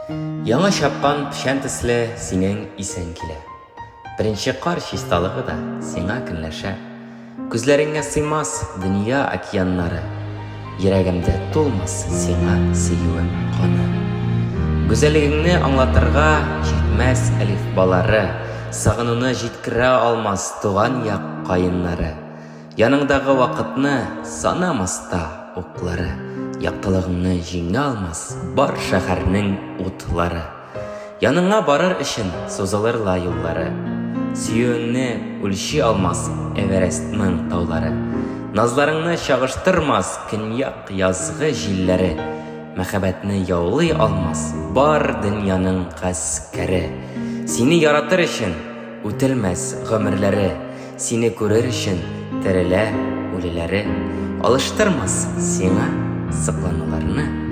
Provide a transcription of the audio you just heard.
Яңа чапкан печән төсле синең исең килә. Беренче кар чисталыгы да сиңа көнләшә. Күзләреңә сыймас дөнья океаннары, Йөрәгемдә тулмас сиңа сөюем каны. Гүзәллегеңне аңлатырга җитмәс әлифбалары, Сагынуны җиткерә алмас туган як каеннары. Яныңдагы вакытны санамас та уклары, Яктылыгыңны җиңә алмас бар шәһәрнең утлары. Яныңа барыр өчен сузылыр ла юллары, Сөюеңне үлчи алмас Эверестның таулары. Назларыңны чагыштырмас көньяк язгы җилләре, Мәхәббәтне яулый алмас бар дөньяның гаскәре. Сине яратыр өчен үтелмәс гомерләре, Сине күрер өчен терелә үлеләре. Алыштырмас сиңа соклануларны.